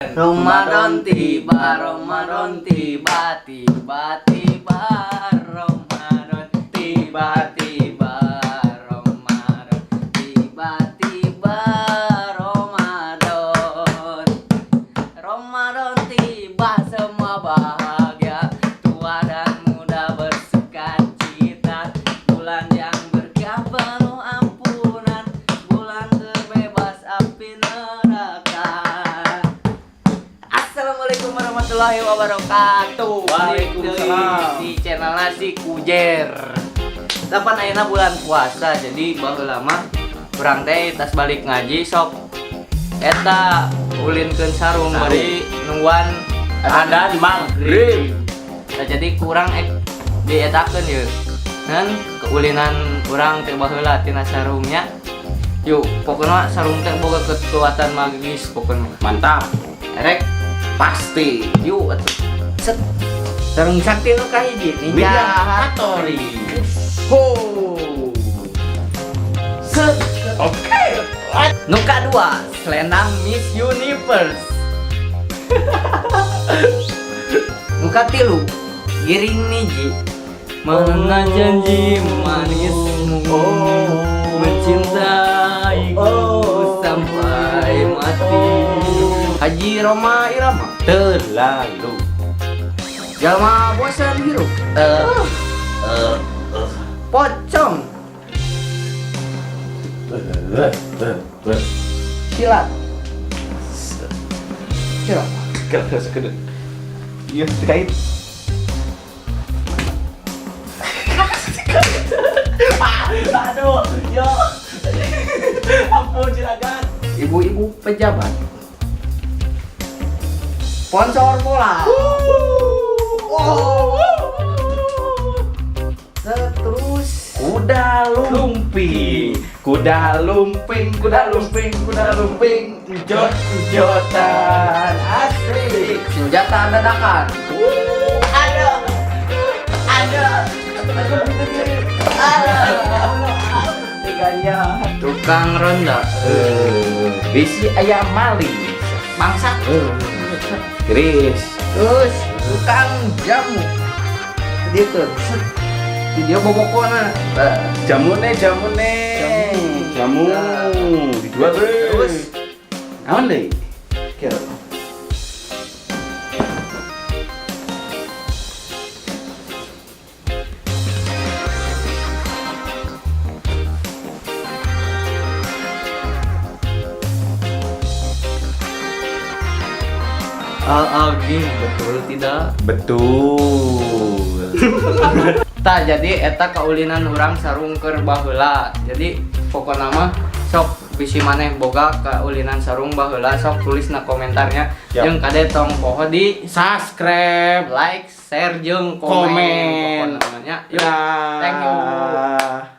Ramadan tiba, Ramadan tiba, tiba tiba Ramadan tiba, tiba Ramadan tiba, tiba Ramadan. Ramadan tiba, semua bahagia, tua dan muda bersuka cita. Bulan yang berkah penuh ampunan, bulan terbebas api neraka. Assalamualaikum warahmatullahi wabarakatuh. Waalaikumsalam. Di channel Nasi Kujer. Kapan ayeuna bulan puasa, jadi baheula mah urang teh tas balik ngaji sok eta ulinkeun sarung, Sarung. Bari nungguan Adan maghrib. Nah, jadi kurang ek dietakeun yeuh. Ngan keulinan urang teh baheula tina sarungnya. Yuk, pokoknya sarung teh boga kekuatan magis pokoknya. Mantap. Erek Pasti. Yuk atuh. Set. Sarung sakti nu kahiji Ninja Ninja Hattori. Hattori. Ho. Set. Oke. Nu kadua, selendang Miss Universe. Nu katilu, giring Niji. Mana janji manismu Oh. mencintaiku Oh. sampai mati. Haji Rhoma Irama. Terlalu. Jalma bosan hirup. Pocong. Silat. Silat. Kalau iya, terkait. Aduh, yo. Ampun, silakan. Ibu-ibu pejabat. Sponsor bola. Oh. Terus Kuda lumping, kuda lumping, kuda lumping, kuda lumping, jot jotan, asik. Senjata dadakan. Ada, ada, ada. Tiganya. Tukang ronda. Bisi ayam maling. Bangsa. Chris. Terus tukang jamu. Gitu. Set. Di dia bobokona. Jamune, jamune. Jamu. Jamu. Dijual, bre. Terus Awan deui. Kira. Al-Agim, betul tidak? Betul. Tah, jadi eta kaulinan urang sarung keur baheula. Jadi pokona mah sok bisi maneh boga kaulinan sarung baheula, sok tulis na komentarnya. Siap. Jeung kade tong poho di Subscribe, like, share jeung komen. Komen. Pokona mah nya. Yuk. Dah. Thank you.